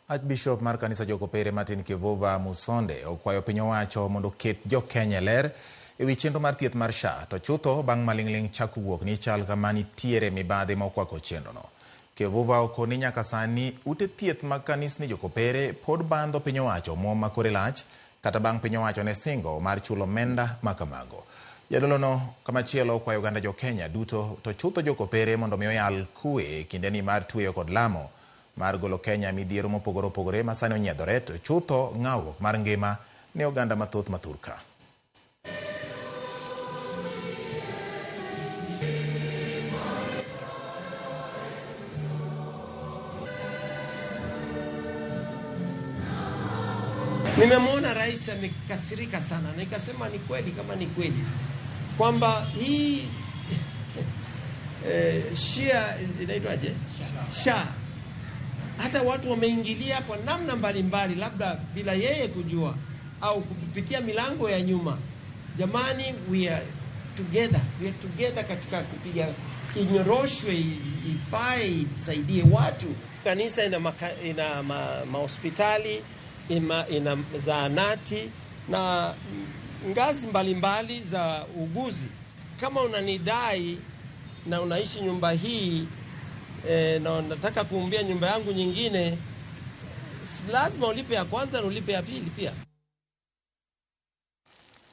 Archbishop mar kanisa Jokopere Martin Kivuva Musonde okwayo piny owacho mondo oket jo-Kenya e ler ewi chenro mar thieth mar SHA to chutho bang' maling'ling' chako wuok ni chal kama nitiere mibadhi ma okwako chenrono. Kivuva okoni nyaka sani ute thieth mag kanisni Jokopere pod bandho piny owacho omuom ma kore lach kata bang' piny owacho ne singo mar chulo omenda ma kamago. Jadolono kamachielo okwayo oganda jo-Kenya duto to chutho Jokopere mondo mi oyal kwe e kindeni mar tweyo kod lamo mar golo Kenya midhiero mopogore opogore ma sani onyiedhore to chutho ng'awruok mar ngima ne oganda mathoth ma thurka. Nimemwona rais amekasirika sana, nikasema ni kweli kama ni kweli kwamba hii shia inaitwaje, SHA, hata watu wameingilia kwa namna mbalimbali, labda bila yeye kujua au kupitia milango ya nyuma. Jamani, we are together, we are together katika kupiga inyoroshwe, ifae, isaidie watu. Kanisa ina mahospitali, ina zahanati na ngazi mbalimbali za uguzi. Kama unanidai na unaishi nyumba hii na unataka kuumbia nyumba yangu nyingine, lazima ulipe ya kwanza na ulipe ya pili pia.